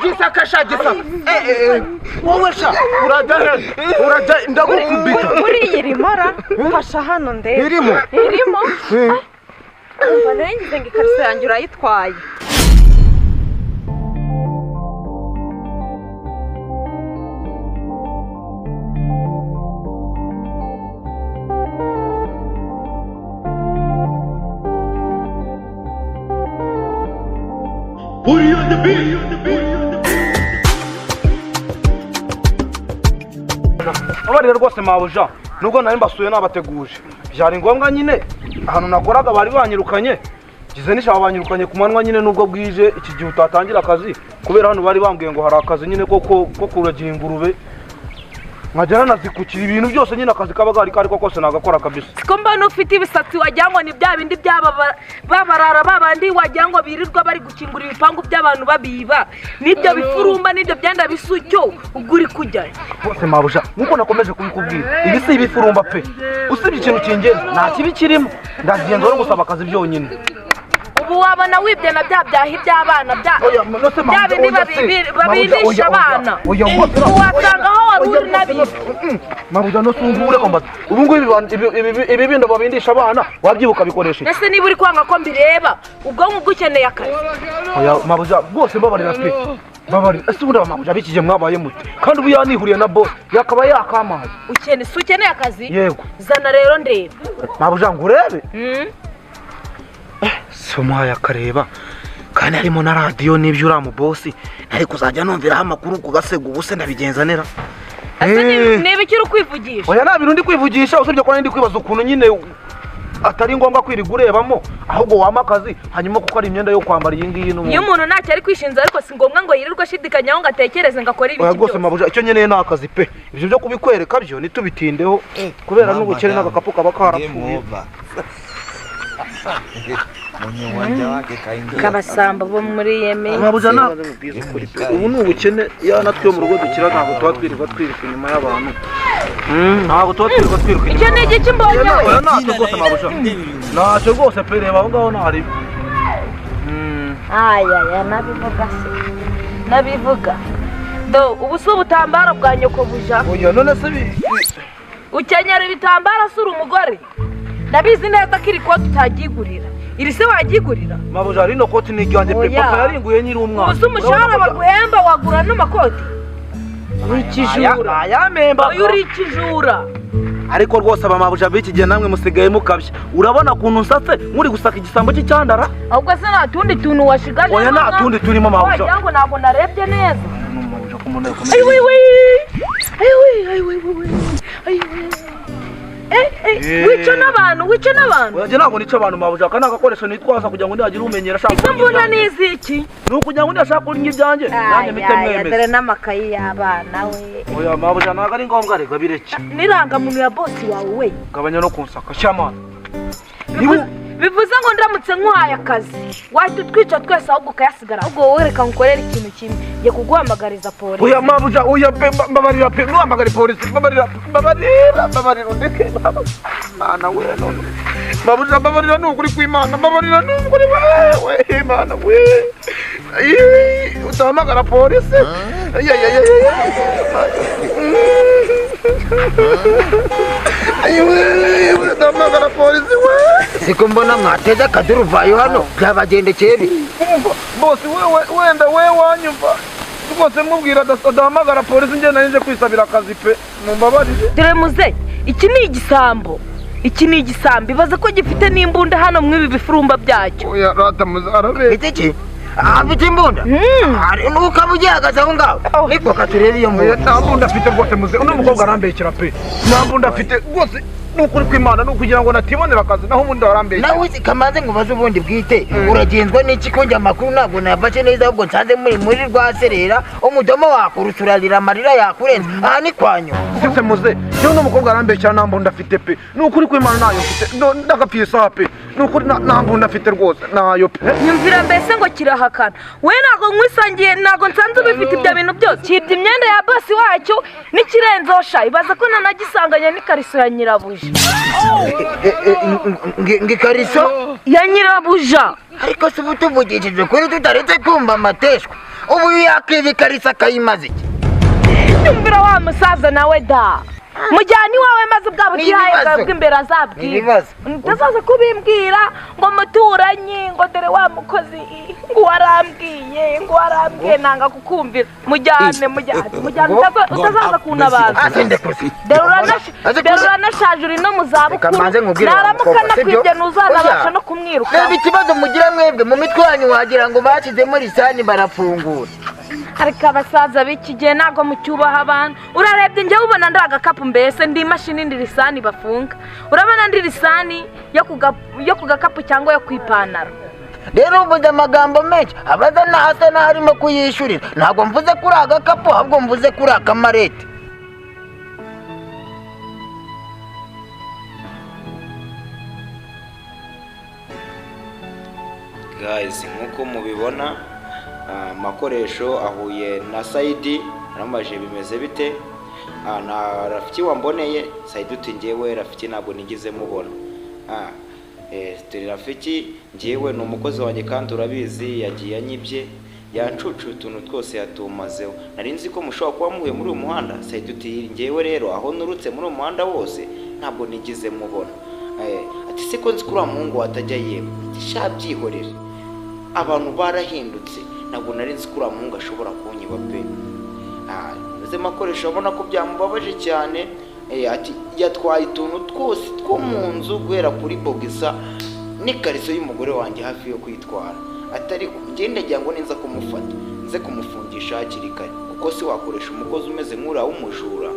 Gisaka sha gisaka. Wowe sha urajya he? Urajya ndagukubita. Muri iyi rimora fasha hano ndebe. Irimo? Irimo. Umva naringize ngo ikariso yanjye urayitwaye. Abarira rwose mabuja, nubwo nari mbasuye nabateguje, byari ngombwa nyine. Ahantu nakoraga bari banyirukanye, ngize n'ijabo banyirukanye ku manywa nyine, nubwo bwije iki gihe utatangira akazi, kubera hano bari bambwiye ngo hari akazi nyine ko kuragira ingurube, nkajya nanazikukira ibintu byose nyine, akazi kaba gahari kariko kose nagakora kabisa. Siko mbona ufite ibisatsi wagira ngo ni bya bindi babarara babandi wagira ngo birirwa bari gukingura ibipangu by'abantu babiba, n'ibyo bifurumba n'ibyo byenda bisucyo ubwo uri kujya. Rwose mabuja, nkuko nakomeje kubikubwira, ibi si ibifurumba pe, usibye ikintu kingenza nta kibi kirimo, ndagenza no gusaba akazi byonyine. Ubu wabona wibye na bya byahi by'abana bya bya bindi babindisha abana, wasanga aho wari uri nabibye. Mabuja no sungure kombaza, ubu ngubu ibi bindi babindisha abana wabyibuka bikoresha iki? Ese niba uri kwanga ko mbireba ubwonko bwukeneye akazi? Oya mabuja rwose mbabarira pe, mbabarira. Ese ubundi mabuja bikije mwabaye mute? Kandi ubu yanihuriye na boss yakaba yakamaye. Ukene si ukeneye akazi? Yego. Zana rero ndeba. Mabuja ngo urebe. Somuhaye akareba kandi harimo na radiyo n'ibyo uriya mu bosi ntari kuzajya numviraho amakuru ku gasego, ubu se ndabigenza nera. Niba icyo uri kwivugisha? Oya nta bintu ndi kwivugisha, usibye ko ndi kwibaza ukuntu nyine atari ngombwa kwirirwa urebamo, ahubwo wama akazi hanyuma kuko ari imyenda yo kwambara iyi ngiyi n'ubundi. Iyo umuntu ntacyo ari kwishinza ariko si ngombwa ngo yirirwe ashidikanyaho ngo atekereze ngo akore ibiki byose. Mabuja icyo nkeneye ni akazi pe, ibyo byo kubikwereka byo ntitubitindeho kubera n'ubukene n'agakapu kaba karapfuye. Kabasamba bo muri Yemen. Mabuja na ubu ni ubukene, ya natwe mu rugo dukira ntabwo tuba twirirwa twiruka inyuma y'abantu. Ntabwo tuba twirirwa twiruka inyuma. Icyo ni igiki mbonye we? Ntacyo rwose mabuja, ntacyo rwose pe, reba aho ngaho ntari. Aya nabivuga se, nabivuga do. Ubu si ubutambaro bwa nyoko buja? Oya none se ukenyera ibitambaro si uri umugore? Ndabizi neza ko iri koti utagigurira. Iri se wagigurira? Mabuja rino koti ni iryanjye pe, papa yaringuye nyiri umwana. Ubu se umushahara baguhemba wagura n'amakoti? Uri ikijura. Ayamemba. Oya uri ikijura. Ariko rwose aba mabuja b'iki gihe namwe musigaye mukabya. Urabona ukuntu nsatse muri gusaka igisambo cy'icyandara? Ahubwo se nta tundi tuntu washigaje? Oya nta tundi turimo mabuja. Wagira ngo ntabwo narebye neza. Wica n'abantu, wica n'abantu. Oya ntabwo nica abantu mabuja, aka ni agakoresho nitwaza kugira ngo ndihagire umenyera ashaka. Izo mbunda ni iziki? Ni ukugira ngo ndashaka kurya ibyanjye nanjye mpite mwemeza. Dore n'amakayi y'abana we. Oya mabuja ntabwo ari ngombwa, reka bireke. N'irangamuntu ya bosi wawe we. Gabanya no kunsaka shyamana. Bivuze ngo ndamutse nkuhaye akazi wahita utwica twese ahubwo ukayasigara. Ahubwo wowe reka nkukorere ikintu kimwe, ngiye kuguhamagariza polisi. Oya mabuja, oya pe, mbabarira pe, ntuhamagare polisi, mbabarira, mbabarira, mbabarira undeke. Mana we none. Mabuja mbabarira ni ukuri kw'Imana, mbabarira ni ukuri wewe, Imana we. Utahamagara polisi. Utahamagara polisi we. Siko mbona mwateze akaduruvayo hano byabagendekeye bite? Bosi wewe wenda we wanyumva rwose mubwira adahamagara polisi, njye nari nje kwisabira akazi pe, mumbabarire. Dore muze, iki ni igisambo, iki ni igisambo, ibaze ko gifite n'imbunda hano mw'ibi bifurumba byacyo. Oya rata muze arabe. Iki afite imbunda? Ukaba ugihagaze aho ngaho niko katurebe iyo mbunda. Nta mbunda afite rwose muze, uno mukobwa arambekera pe, nta mbunda afite rwose. Nukuri kw'Imana ni ukugira ngo natibonera akazi, naho ubundi arambekera. Nawe kamanze nkubaze ubundi bwite, uragenzwa n'iki ko njye amakuru ntabwo nayafashe neza, ahubwo nsanze muri rwaserera umudomo wakurutse urarira amarira yakurenze aha ni kwanyu. Sese muze, yewe uno mukobwa arambekera nta mbunda afite pe, ni ukuri kw'Imana ntayo mfite, ndagapfiye isaha pe, ni ukuri nta mbunda afite rwose ntayo pe. Nyumvira mbese ngo kirahakana we, ntabwo nkwisangiye, ntabwo nsanze ubifite ibyo bintu byose. Kibye imyenda ya bosi wacyo n'ikirenzeho sha, ibaza ko nanagisanganya n'ikariso ya nyirabuja. Ngikariso ya nyirabuja. Ariko se ubu tuvugishije kuri tutaretse kumva amateshwa, Ubu yakwiba ikarisa akayimaze iki? Nyumvira wa musaza nawe da. Mujyana iwawe maze bwa butihaye bwawe bw'imbere azabwira. Ibibazo. Utazaza kubimbwira ngo muturanyi, ngo dore wa mukozi, ngo warambwiye, ngo warambwiye, nanga kukumvira. Mujyane, mujyane, mujyane, utazaza kuntabaza. Dore uranashaje, uri no mu zabukuru. Naramuka nakwibye ntuzanabasha no kumwiruka. Reba ikibazo mugira mwebwe mu mitwe yanyu, wagira ngo bashyizemo lisani barafungura. Ariko abasaza b'iki gihe ntabwo mucyubaha abantu. Urarebye njyewe ubona ndi agakapu, mbese ndi imashini, ndi lisani bafunga. Urabona ndi lisani yo ku gakapu cyangwa yo ku ipantaro. Rero uvuze amagambo menshi abaza asa n'aho arimo kuyishyurira. Ntabwo mvuze kuri agakapu, ahubwo mvuze kuri akamarete. Guys, nk'uko mubibona, Makoresho ahuye na Saidi, arambaje bimeze bite? Na Rafiki wamboneye. Saidi uti njyewe Rafiki ntabwo nigeze mubona. Turi Rafiki njyewe ni umukozi wanjye kandi urabizi, yagiye anyibye, yancucuye utuntu twose yatumazeho. Nari nzi ko mushobora kuba muhuye muri uyu muhanda. Saidi uti njyewe rero aho nurutse muri uyu muhanda wose ntabwo nigeze mubona. Ati se ko nzi ko uriya muhungu watajya yeba? Ati sha byihorere, abantu barahindutse, ntabwo nari nzi ko uriya muhungu ashobora kunyiba pe. Maze Makoresho abona ko byamubabaje cyane. Ati yatwaye utuntu twose two mu nzu guhera kuri bogisa n'ikariso y'umugore wanjye hafi yo kwitwara. Ati ariko ngende ngira ngo ninza kumufata nze kumufungisha hakiri kare, kuko si wakoresha umukozi umeze nk'uriya w'umujura.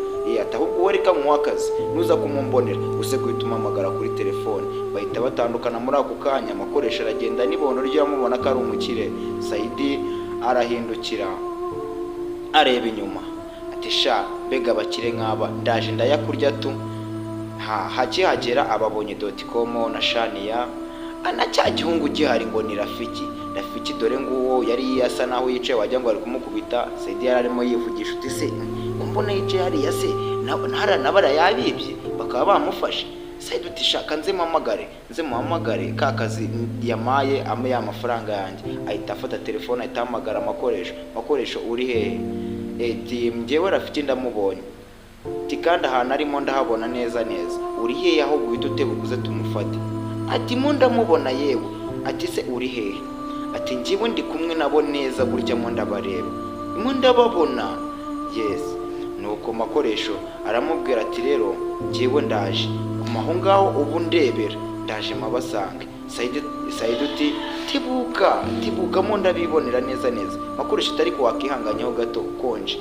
Ati ahubwo wowe reka nkuhe akazi, nuza kumumbonera use guhita umuhamagara kuri telefone. Bahita batandukana muri ako kanya. Makoresho aragenda n'ibondo rye amubona ko ari umukire. Saidi arahindukira areba inyuma, ati sha mbega abakire nk'aba, ndaje ndayakurya tu. Hakihagera ababonye Dotcom na Shania na cya gihungu gihari ngo ni Rafiki. Rafiki dore nguwo yari asa naho yicaye, wagira ngo ari kumukubita. Saidi yari arimo yivugisha uti se ko mbona yicaye hariya se nabara yabibye bakaba bamufashe. Saidi uti shaka nze muhamagare, nze muhamagare ka kazi yamaye ame ya mafaranga yanjye. Ahita afata telefone ahita ahamagara Makoresho. Makoresho uri hehe? Ati njyewe Rafiki ndamubonye, ati kandi ahantu arimo ndahabona neza neza. Uri hehe aho guhita utebukuze tumufate? Ati mo ndamubona yewe. Ati se uri hehe? Ati njyewe ndi kumwe nabo neza gutya, mo ndabareba, mo ndababona. Yes. Nuko Makoresho aramubwira ati rero njyewe ndaje guma aho ngaho ubu ndebera, ndaje mabasange. Saidi uti tibuka tibuka, mo ndabibonera neza neza. Makoresho atari ko wakihanganyeho gato konje.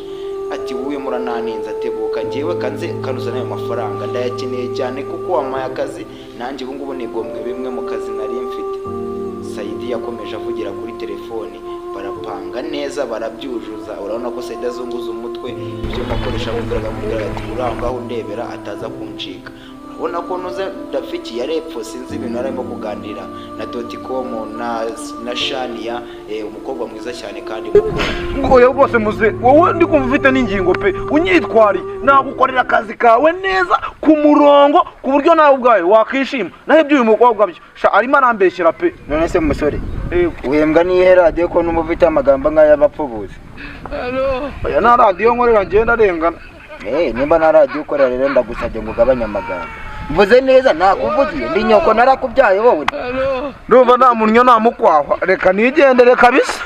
Ati wowe murananinza, tebuka njyewe kanze kanuza nayo mafaranga ndayakeneye cyane, kuko wampaye akazi nanjye ubu ngubu nigomwe bimwe mu kazi nari mfite. Saidi yakomeje avugira kuri telefone, barapanga neza barabyujuza. Urabona ko Saidi azunguza umutwe ibyo Makoresho amubwiraga ati uri aho ngaho ndebera ataza kuncika. Urabona ko nuze Rafiki yarepfo, sinzi ibintu arimo kuganira na Dotcom na Shania, umukobwa mwiza cyane kandi mukuru. Oya rwose muze, wowe ndi kumva ufite n'ingingo pe, unyitwariye nagukorera akazi kawe neza ku murongo ku buryo nawe ubwawe wakishima. Naho ibyo uyu mukobwa byo sha arimo arambeshyera pe. None se musore, uhembwa n'iyihe radiyo ko numva ufite amagambo nk'ay'abapfubuzi? Oya nta radiyo nkorera, ngenda arengana. Nimba nta radiyo ukorera rero ndagusabye ngo ugabanye amagambo. Mvuze neza nakuvugiye, ndi nyoko narakubyaye wowe. Ndumva nta munnyo namukwahwa, reka nigendere kabisa.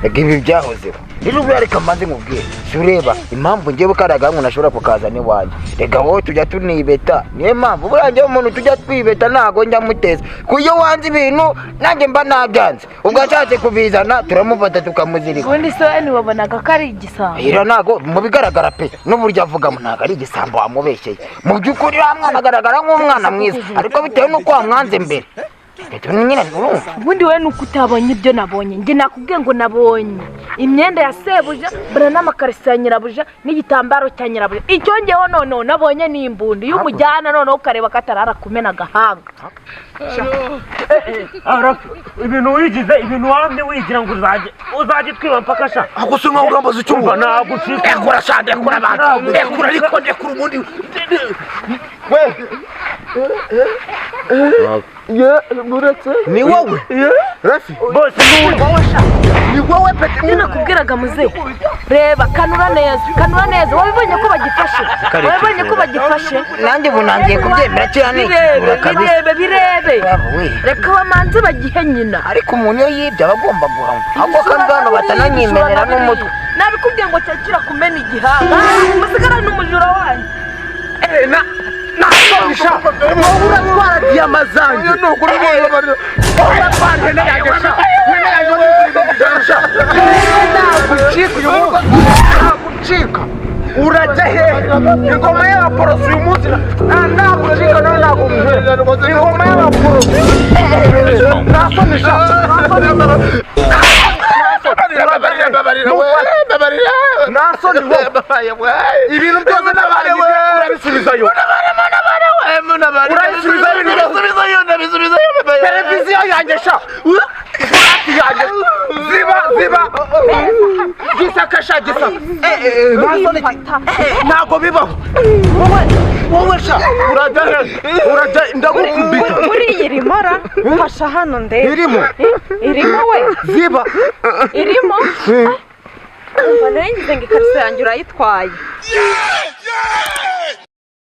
Reka ibi byahozeho. Rero ubu reka mbanze nkubwire, si ureba impamvu njyewe kariya gahungu nashobora kukazana iwanjye. Reka wowe tujya tunibeta, niyo mpamvu buriya njyewe umuntu tujya twibeta ntago njya muteza. Ku iyo wanze ibintu nanjye mba nabyanze, ubwo ashatse kubizana turamufata tukamuzirika. Ubundi se wowe ntiwabonaga ko ari igisambo? Rero ntago mu bigaragara pe, n'uburyo avugamo ntago ari igisambo wamubeshyeye. Mu by'ukuri uriya mwana agaragara nk'umwana mwiza, ariko bitewe n'uko wamwanze mbere. Ubundi wowe nuko utabonye ibyo nabonye. Njye nakubwiye ngo nabonye imyenda ya sebuja, mbona n'amakariso ya nyirabuja n'igitambaro cya nyirabuja. Icyongeyeho noneho nabonye n'imbunda iyo umujyana noneho ukareba ko atarara kumena agahanga. Ibintu wigize, ibintu wamye wigira ngo uzajye twiba mpaka sha. Ako se nkaho urambaza icyo uba nagucika. Ekura sha, ndekura abantu. Ndekura ariko ndekura ubundi. We. Ni wowe Rafi? Bose ni Wowe sha, ni wowe pete? Nakubwiraga muze, reba, kanura neza, kanura neza. Wabibonye ko bagifashe? Wabibonye ko bagifashe? Nanjye ubu nangiye kubyemera, kiriya ni Birebe. ikijura kabisa. Birebe, birebe. Bravo, we. Reka bamanze bagihe nyina. Ariko umuntu iyo yibye aba agomba guhanwa, ahubwo kandi hano batananyimenera n'umutwe. Nabikubwiye ngo cyakira kumena igihanga, musigara n'umujura wanyu. Nashonisha, wowe uratwara diyama zanjye, wowe uratwara ihene yanjye sha, ihene yanjye ni 100,000 sha. Ntagucika uyu munsi, ntagucika. Urajya hehe? Ingoma y'abaporoso uyu munsi ntagucika nawe, ntabwo muhera ingoma y'abaporoso. Nasonisha. Nasoni, wowe ibintu byose n'abantu urabisubizayo, urabisubizayo ibintu byose. Televiziyo yanjye sha, furati yanjye, ziba, ziba, gisaka sha, gisaka. Nasoni, ntabwo bibaho. Wowe, wowe sha, urajya he? Urajya? Ndagukubita. Muri iyi irimo ra, fasha hano ndebe. Irimo. Irimo we. Ziba. Irimo. Umva, nawe ngize ngo ikariso yanjye urayitwaye.